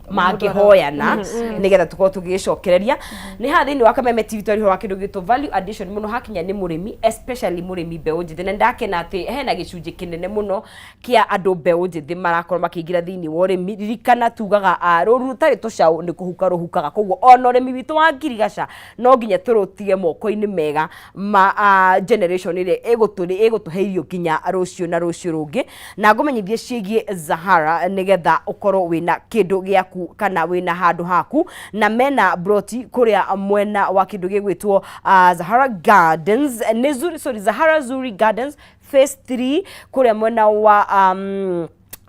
mangĩhoyana nĩgetha tũkorwo tũgĩcokereria. Nĩ haha thĩinĩ wa Kameme TV twarĩ wa kĩndũ gĩtwo value addition mũno hakinya nĩ mũrĩmi, especially mũrĩmi mbeũ njĩthĩ, na ndakena atĩ hena gĩcunjĩ kĩnene mũno kĩa andũ mbeũ njĩthĩ marakorwo makĩingĩra thĩinĩ wa ũrĩmi. Ririkana tugaga rũru rũtarĩ tũcaũ nĩ kũhuka rũhukaga, koguo ona ũrĩmi witũ wa ngirigaca no nginya tũrũtige moko-inĩ mega ma generation ĩrĩa ĩgũtũhe irio nginya rũciũ na rũciũ rũngĩ. Na ngũmenyithie ciĩgiĩ Zahara nĩgetha ũkorwo wĩna kĩndũ gĩaku kana wĩna handũ haku, na mena broti kũrĩa mwena wa kĩndũ gĩgwĩtwo Zahara Gardens, nĩ Zuri, sorry, Zahara Zuri Gardens Phase 3 kũrĩa mwena wa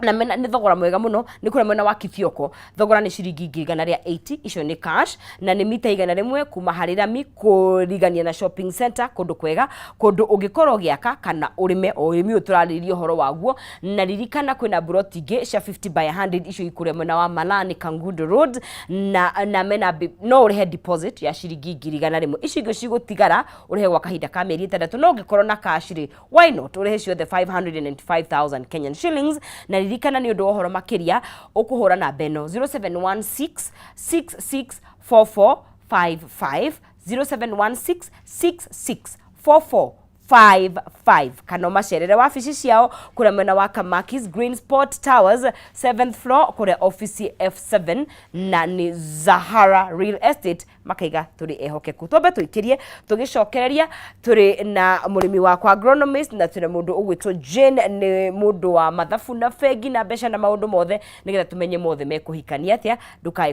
na mena nĩ thogora mwega mũno, nĩ kũrĩa mwena wa Kithioko. Thogora nĩ ciringi 180,000, icio nĩ cash, na nĩ mita 100 kuma harĩ rami kũrigania na shopping center, kũndũ kwega, kũndũ ũngĩkorwo ũgĩaka kana ũrĩme o ũrĩmi ũyũ tũrarĩrĩria ũhoro waguo. Na ririkana kwĩna buroti ingĩ cia 50 by 100, icio ikũrĩa mwena wa Malani Kangundo Road, na mena no ũrĩhe deposit ya ciringi 100,000, icio ingĩ cigũtigara ũrĩhe gwa kahinda ka mĩeri 6. No ũngĩkorwo na cash rĩ, why not ũrĩhe ciothe 595,000 Kenyan shillings? Na ririkana nĩ ũndũ wa ũhoro makĩria ũkũhũra namba ĩno 0716 664455, 0716 6644 55, kana ũmacerere wabici ciao kũrĩa mwena wa Kamakis, Green Spot Towers, 7th floor, kũrĩa office F7, na nĩ Zahara Real Estate makaiga tũrĩ ehokeku. Twambe tũikĩrie tũgĩcokereria, tũrĩ na mũrĩmi wakwa agronomist, na twĩna mũndũ ũgwĩtwo Jane, nĩ mũndũ wa mathabu na bengi na mbeca na maũndũ mothe, nĩgetha tũmenye mothe mekũhikania atĩa. Ndũkae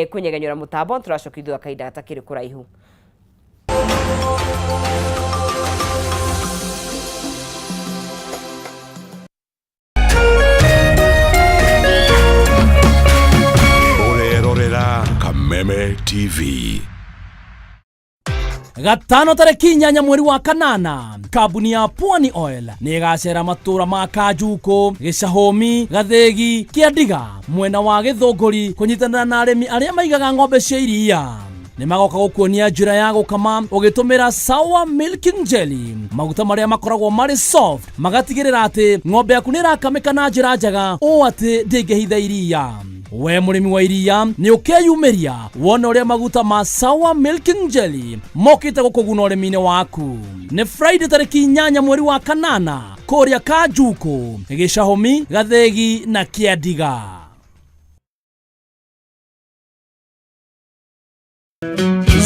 kũnyegenyũra mũtambo, tũracokia thutha kahinda gatakĩrĩ kũraihu. Ũrerorera Kameme TV. Gatano tarĩki 8 mweri wa kanana, kambuni ya Pwani Oil nĩ ĩgacera matũra ma Kanjukũ, Gĩcahũmi, Gathĩgi, Kĩandiga, mwena wa Gĩthũngũri, kũnyitanĩra na arĩmi arĩa maigaga ng'ombe cia iria. Nĩ magoka gũkuonia njĩra ya gũkama ũgĩtũmĩra Sour Milking Jelly, maguta marĩa makoragwo marĩ soft, magatigĩrĩra atĩ ng'ombe yaku nĩ ĩrakamĩka na njĩra njega ũũ atĩ ndĩngĩhitha iria. We mũrĩmi wa iria nĩ ũkeyumĩria wone ũrĩa maguta ma Sour Milking Jelly mokĩte gũkũguna ũrĩmi-inĩ waku. Nĩ Friday tarĩki 8 mweri wa kanana kũrĩa Kanjukũ, Gĩcahũmi, Gathĩgi na Kĩandiga.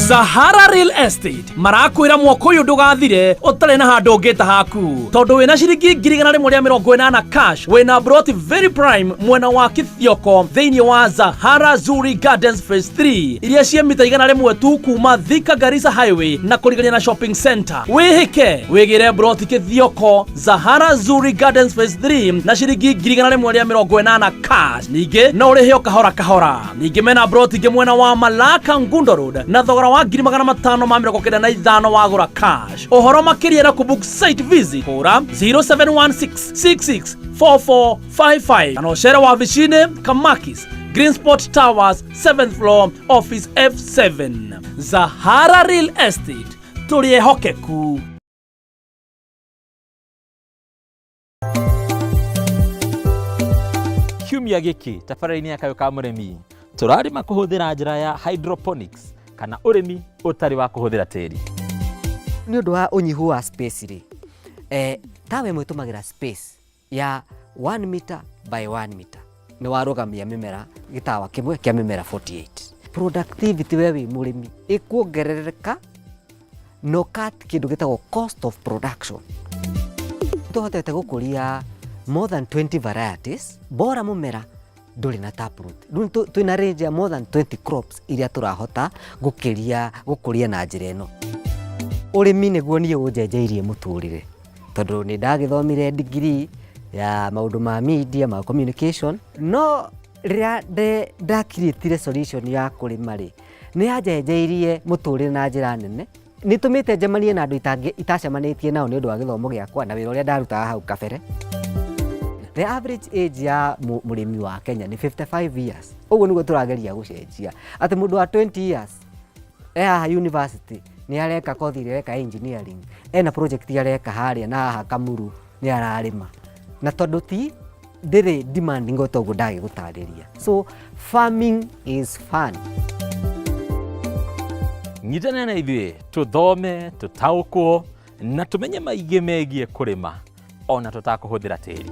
Sahara Real Estate marakwĩra mwaka ũyũ ndũgathire ũtarĩ na handũ ũngĩta haku, tondũ wĩna ciringi 180,000 cash wĩna broti very prime mwena wa Kithioko thĩinĩ wa Zahara Zuri Gardens Phase 3, iria ciĩ mita 100 tu kuma Thika Garissa Highway na kũrigania na shopping center. Wĩhĩke wĩgĩre broti Kithioko Zahara Zuri Gardens Phase 3 na ciringi 180,000 cash. Ningĩ no ũrĩhe o kahora kahora. Ningĩ mena broti ingĩ mwena wa Malaka Ngundo Road na thogora wa 595,000 wagũra cash. Ũhoro makĩria na kũbook site visit, hũra 0716664455 kana ũcere wabici-inĩ Kamakis, Green Spot Towers, 7th floor, office F7. Zahara Real Estate, tũrĩ ehokeku. Kiumia gĩkĩ tabarĩra-inĩ ya Kayũ ka Mũrĩmi tũrarĩma kũhũthĩra njĩra ya hydroponics, kana ũrĩmi ũtarĩ wa kũhũthĩra tĩri. Nĩ ũndũ wa ũnyihu wa space rĩ, tawa ĩmwe ĩtũmagĩra space ya 1 meter by 1 meter, nĩ warũgamia mĩmera gĩtawa kĩmwe kĩa mĩmera 48. Productivity we wĩ mũrĩmi ĩkuongerereka na ũkat kĩndũ gĩtagwo cost of production. Tũhotete gũkũria more than 20 varieties, bora mũmera ndũrĩ na taproot. Rĩu twĩna range ya more than 20 crops iria tũrahota gũkũria na njĩra ĩno. Ũrĩmi nĩguo niĩ ũnjenjeirie mũtũrĩre, tondũ nĩ ndagĩthomire degree ya maũndũ ma media, ma communication, no rĩrĩa ndakiriĩtire solution ya kũrĩma rĩ, nĩ yanjenjeirie mũtũrĩre na njĩra nene. Nĩ tũmĩte njemanie na andũ itacemanĩtie nao nĩ ũndũ wa gĩthomo gĩakwa na wĩra ũrĩa ndarutaga hau kabere. The average age ya mũrĩmi wa Kenya nĩ 55 years. Ũguo nĩguo tũrageria gũcenjia atĩ mũndũ wa 20 years e haha university nĩ areka kothi ĩrĩa areka engineering, ena project areka harĩa na haha Kamuru nĩ ararĩma, na tondũ ti ndĩrĩ demanding o toguo ndagĩgũtarĩria. So farming is fun. Nyitanĩra na ithuĩ tũthome, tũtaũkwo na tũmenye maingĩ megiĩ kũrĩma ona tũtakũhũthĩra tĩri.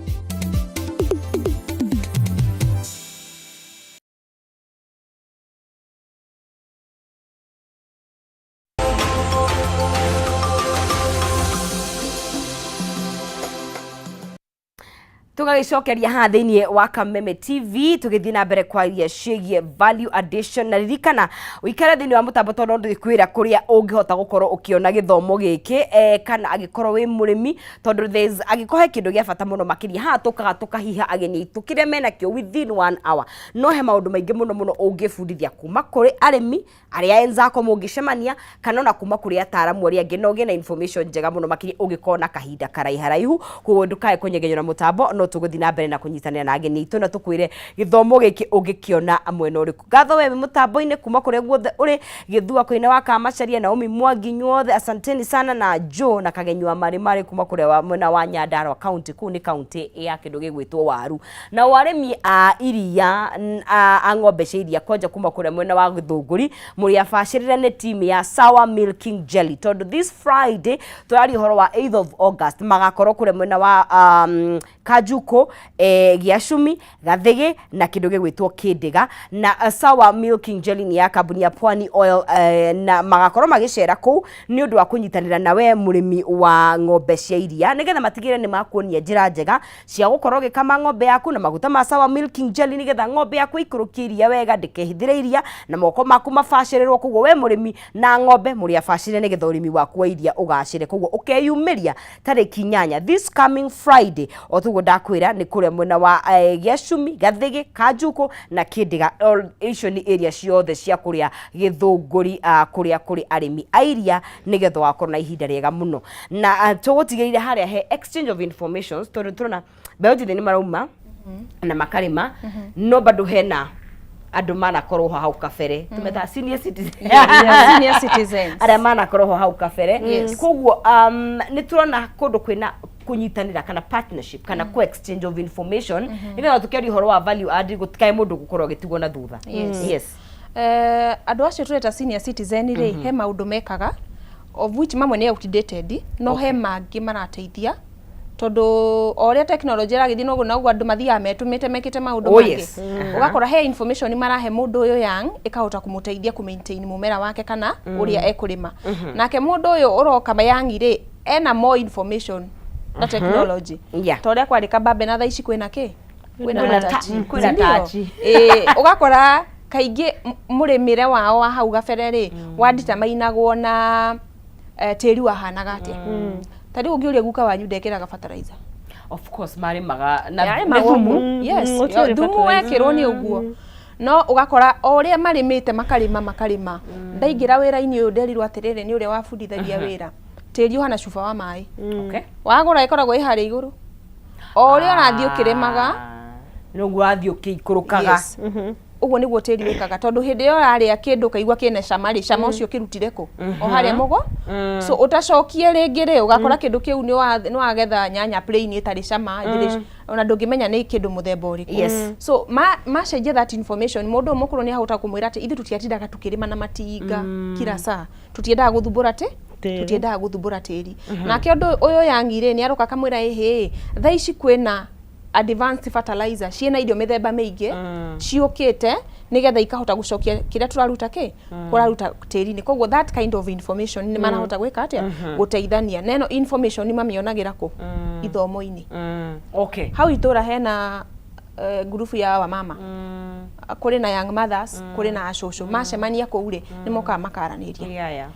Tũgagĩcokeria haha thĩinĩ wa Kameme TV, tũgĩthiĩ na mbere kwaria ciĩgiĩ value addition. Na ririkana ũikare thĩinĩ wa mũtambo, tondũ ndĩkwĩra kũrĩa ũngĩhota gũkorwo ũkĩona gĩthomo gĩkĩ, kana angĩkorwo wĩ mũrĩmi, tondũ there's angĩkorwo he kĩndũ gĩa bata mũno makĩria haha tũkaga tũkahiha ageni aitũ kĩrĩa menakĩo within one hour. No he maũndũ maingĩ mũno mũno ũngĩbundithia kuma kũrĩ arĩmi arĩa enzako mũngĩcemania, kana ona kuma kũrĩ ataaramu arĩa angĩ, na ũgĩe na information njega mũno makĩria ũngĩkorwo na kahinda karaiharaihu. Koguo ndũkae kũnyegenyũra mũtambo, no tũgũthiĩ na mbere na kũnyitanĩra na ageni aitũ na tũkwĩre gĩthomo gĩkĩ ũngĩkĩona mwena ũrĩkũ. Ngatho we wĩ mũtambo-inĩ kuma kũrĩa guothe ũrĩ, Gĩthua Koine wa Kamacharia, Naomi Mwangi, inyuothe asanteni sana, na Joe na Kagenyua Marĩ Marĩ kuma kũrĩa mwena wa Nyandarua county. Kũu nĩ county ya kĩndũ gĩgwĩtwo waru. Na arĩmi a iria a ng'ombe cia iria kwanja kuma kũrĩa mwena wa Gĩthũngũri, mũrĩ abacĩrĩre nĩ team ya Sour Milking Jelly, tondũ this Friday tũraria ũhoro wa 8th of August, magakorwo kũrĩa mwena wa Kanjukũ, Gĩacumi, Gathĩgĩ na kĩndũ gĩgwĩtwo Kĩndĩga. Na Sour Milking Jelly nĩ ya kambuni ya Pwani Oil, na magakorwo magĩcera kũu nĩ ũndũ wa kũnyitanĩra na we mũrĩmi wa ng'ombe cia iria, nĩgetha matigĩrĩre nĩ makuonia njĩra njega cia gũkorwo ũgĩkama ng'ombe yaku na maguta ma Sour Milking Jelly, nĩgetha ng'ombe yaku ĩikũrũkie iria wega, ndĩkehithĩre iria, na moko maku mabacĩrĩrwo. Koguo we mũrĩmi na ng'ombe mũrĩ abacĩrĩre, nĩgetha ũrĩmi waku wa iria ũgacĩre. Koguo ũkeyumĩria tarĩki 8, this coming Friday, o tuguo ndakwĩra, nĩ kũrĩa mwena wa Gĩacumi, Gathĩgĩ, Kanjukũ na Kĩndĩga. Icio nĩ area ciothe cia kũrĩa Gĩthũngũri, kũrĩa kũrĩ arĩmi a iria, nĩgetha ũgakorwo na ihinda rĩega mũno. Na tũgũtigĩrĩire harĩa he exchange of informations, tondũ tũrona mbeũ njĩthĩ nĩ marauma na makarĩma, no bado hena andũ manakorwo ho hau kabere, tũmetaga senior citizen. Yeah, senior citizens. Arĩa manakorwo ho hau kabere. Koguo nĩ tũrona kũndũ kwĩna kũnyitanĩra kana partnership kana co exchange of information, nĩgetha tũkĩaria ũhoro wa value add, gũtikae mũndũ gũkorwo agĩtigwo na thutha. Yes. Andũ acio tũreta senior citizen rĩ, he maũndũ mekaga, of which mamwe nĩ outdated, no he mangĩ marateithia, tondũ o ũrĩa technology ĩragĩthiĩ, noguo noguo andũ mathiaga metũmĩte mekĩte maũndũ mangĩ. Ũgakora he information marahe mũndũ ũyũ young, ĩkahota kũmũteithia kũ maintain mũmera wake kana ũrĩa ekũrĩma. Nake mũndũ ũyũ ũroka young rĩ, ena more information na technology. Ta ũrĩa kwarĩ kabambe, na thaa ici kwĩna kĩ? Kwĩna Kwĩna matachi. Kwĩna Si ndio? tachi. Ĩĩ, ũgakora kaingĩ mũrĩmĩre wao wa hau gabere rĩ, wanditamainagwo na tĩri wahanaga atĩa. Ta rĩu ũngĩũria guka wanyu, ndekĩraga fertilizer. Of course marĩmaga na Yarĩmagwo nĩ thumu. ũguo. Yes, Gũtirĩ thumu fertilizer. wekĩrwo nĩ ũguo. No ũgakora o ũrĩa marĩmĩte, makarĩma makarĩma. Ndaingĩra wĩra-inĩ ũyũ, nderirwo atĩrĩrĩ nĩ ũrĩa wabundithagia wĩra, tĩri ũhana cuba wa maĩ. Wagũra ĩkoragwo ĩ harĩa igũrũ, o ũrĩa ũrathiĩ ũkĩrĩmaga, Noguo wathiĩ ũkĩikũrũkaga. Yes. Ũguo nĩguo tĩri wĩkaga, tondũ hĩndĩ ĩyo ũrarĩa kĩndũ ũkaigua kĩna cama rĩ, cama ũcio ũkĩrutire kũ? O harĩa mũgo. So ũtacokie rĩngĩ rĩ, ũgakora kĩndũ kĩu nĩ wagetha nyanya plain ĩtarĩ cama, ndĩrĩ, ona ndũngĩmenya nĩ kĩndũ mũthemba ũrĩkũ. So macenjia that information, mũndũ ũyũ mũkũrũ nĩ ahota kũmwĩra atĩ ithuĩ tũtiatindaga tũkĩrĩma na matinga kila saa, tũtiendaga gũthumbũra tĩ Tĩri. Tũtiendaga gũthumbũra tĩri. Nake ũndũ ũyũ yangi rĩ, nĩ aroka akamwĩra, ĩhĩ, thaa ici kwĩna advanced fertilizer ciĩna irio mĩthemba mĩingĩ ciũkĩte, nĩgetha ikahota gũcokia kĩrĩa tũraruta kĩ kũraruta tĩri-inĩ. Koguo that kind of information nĩ marahota gwĩka atĩa, gũteithania. Na ĩno information mamĩonagĩra kũ? Ithomo-inĩ. Hau itũra hena ngurubu ya wamama, kũrĩ na young mothers, kũrĩ na acũcũ. Macemania kũu rĩ, nĩ mokaga makaranĩria.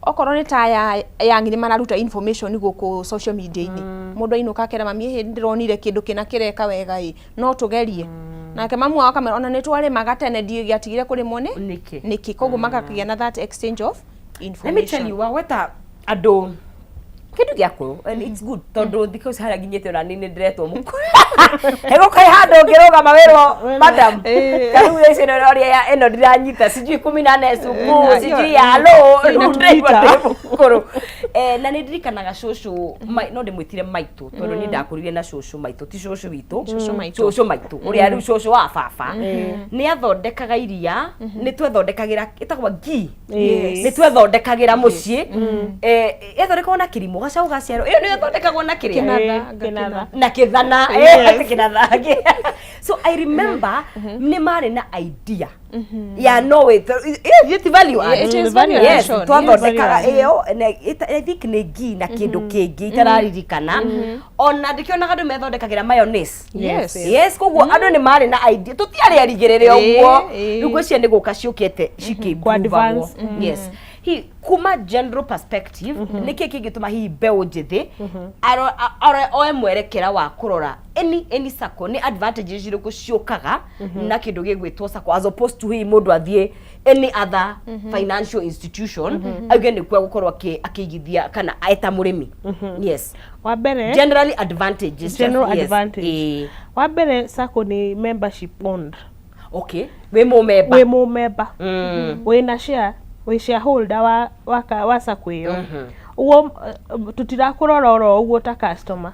Okorwo nĩ ta ya young, nĩ mararuta information gũkũ social media-inĩ. Mũndũ ainũka akera mami, ĩhĩ, ndĩronire kĩndũ kĩna kĩreka wega, ĩ no tũgerie? Nake mamu wao akamera, ona nĩ twarĩmaga tene, ndiĩ gĩatigire kũrĩmwo nĩ Nĩkĩ? Nĩkĩ? Koguo makagĩa na that exchange of Let me tell information. you, waweta andũ kĩndũ gĩa kũrũ, and it's good, tondũ thikũ ici harĩa nginyĩte ona niĩ nĩ ndĩretwo mũkũrũ. Hegũkaĩ handũ ũngĩrũgama wĩrwo madam, tarĩu icio ĩno ya ĩno ndiranyita, sijui 14 supu, sijui ya lo rĩu ndĩraigua ndĩ mũkũrũ. Na nĩ ndirikanaga cũcũ no ndĩmwĩtire maitũ tondũ niĩ ndakũrire na cũcũ maitũ, ti cũcũ witũ, Cũcũ maitũ. Cũcũ maitũ ũrĩa rĩu cũcũ wa baba nĩ athondekaga iria, nĩ twethondekagĩra ĩtagwo ghee. Nĩ twethondekagĩra mũciĩ. Ĩthondekagwo na kĩrimũ gacaũ gaciarwo, ĩyo nĩyo ĩthondekagwo na kĩrĩa? Kĩnatha. Kĩnatha. Na kĩthana, kĩnatha. So I remember nĩ marĩ na idea ya no wĩ ti value add. It is value Yes, addition. twathondekaga ĩyo na I think nĩ ghee na kĩndũ kĩngĩ itararirikana. Ona ndĩkĩonaga andũ methondekagĩra mayonnaise. Yes, koguo andũ nĩ marĩ na idea, tũtiarĩ arigĩrĩre ũguo. Rĩu ngwĩciria nĩ gũka ciũkĩte cikĩimprove. Advance. Yes, hi kuma general perspective, nĩkĩ kĩngĩtũma hihi mbeũ njĩthĩ oe mwerekera wa kũrora any sacco? Nĩ advantages irĩkũ ciũkaga na kĩndũ gĩgwĩtwo sacco as opposed to hihi mũndũ athiĩ any other financial institution auge nĩkuo gũkorwo akĩigithia kana eta mũrĩmi? Yes. Wa mbere, generally advantages. General yes. advantage. Wa mbere, sacco nĩ membership owned. Okay, wĩ mũmemba. Wĩ mũmemba, wĩna share, wĩ shareholder wa sacco ĩyo. Ũguo tũtirakũrora oro ũguo ta customer.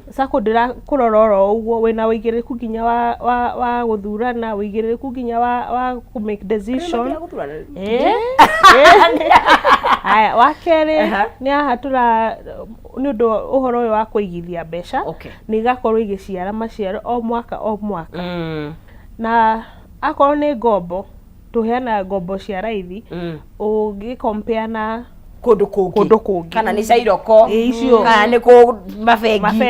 Sacco ndĩrakũrora oro ũguo, wĩna wĩigĩrĩrĩku nginya wa gũthurana, wĩigĩrĩrĩku nginya wa kũ make decision. Haya, wa kerĩ, nĩ haha tũra nĩ ũndũ wa ũhoro ũyũ wa kũigithia mbeca, nĩ igakorwo igĩciara maciaro o mwaka o mwaka. Na akorwo nĩ ngombo, tũheanaga ngombo cia raithi ũngĩ compare na kũndũ kũngĩ. Kũndũ kũngĩ. Kana nĩ cairoko, Ĩ, icio. kana nĩ kũ mabengi. Mabengi.